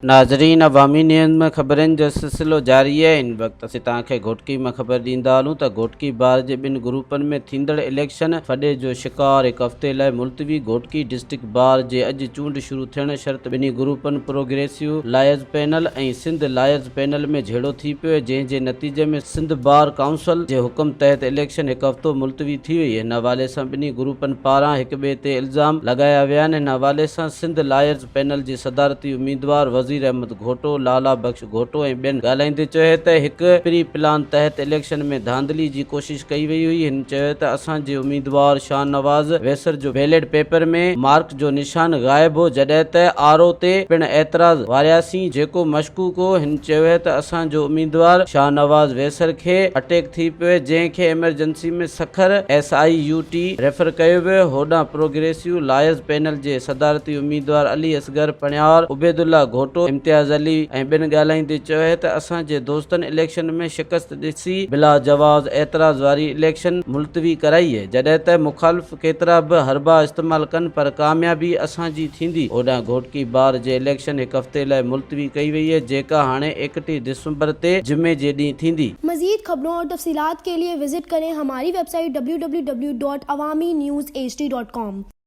ناظرين عوامي نيوز ۾ خبرن جو سلسلو جاري آهي هن وقت اسين توهان کي گهوٽڪي مان خبر ڏيندا هلون ته گهوٽڪي بار جي ٻن گروپن ۾ ٿيندڙ اليڪشن ڦڏي جو شڪار هڪ هفتي لاء ملتوي گهوٽڪي ڊسٽرڪٽ بار جي اڄ چونڊ شروع ٿيڻ شرط ٻنهي گروپن progressive lawyers panel ۽ Sindh lawyers panel ۾ جهيڙو ٿي پيو جنهن جي نتيجي ۾ سنڌ بار ڪائونسل جي حڪم تحت اليڪشن هڪ هفتو ملتوي ٿي وئي هن حوالي سان ٻنهي گروپن پاران هڪ ٻئي تي الزام لڳايا ويا آهن هن حوالي سان سنڌ لائرز پينل جي صدارتي اميدوار وزير احمد گهوٽو، لالا بخش گهوٽو ۽ ٻين ڳالهائيندي چيو ته هڪ پري پلان تحت اليڪشن ۾ ڌانڌلي جي ڪوشش ڪئي وئي هئي، هن چيو ته اسان جي اميدوار شاهنواز ويسر جو بيلٽ پيپر ۾ مارڪ جو نشان غائب هو جڏهن ته آر او تي پڻ اعتراض وارياسين جيڪو مشڪوڪ هو، هن چيو ته اسان جو اميدوار شاهنواز ويسر کي اٽيڪ ٿي پيو جنهن کي emergency ۾ Sukkur S I U T refer ڪيو ويو، هوڏانهن پروگريسيو لائرز پينل جي صدارتي اميدوار علي اصغر پڻهيار، عبيدالله گهوٽو، امتياز علي ۽ ٻين ڳالهائيندي چيو ته اسان جي دوستن اليڪشن ۾ شڪست ڏسي بلاجواز اعتراض واري اليڪشن ملتوي ڪرائي جڏهن ته مخالف ڪيترا به حربا استعمال ڪن پر ڪاميابي اسان جي ٿيندي، هوڏانهن گهوٽڪي بار جي اليڪشن هڪ هفتي لاء ملتوي ڪئي وئي جيڪا هاڻي 31 ڊسمبر تي جمعي جي ڏينهن ٿيندي. مزيد خبرون اور تفصيلات ڪي ليي وزٽ ڪرين هماري web site www.awamiNewsHD.com.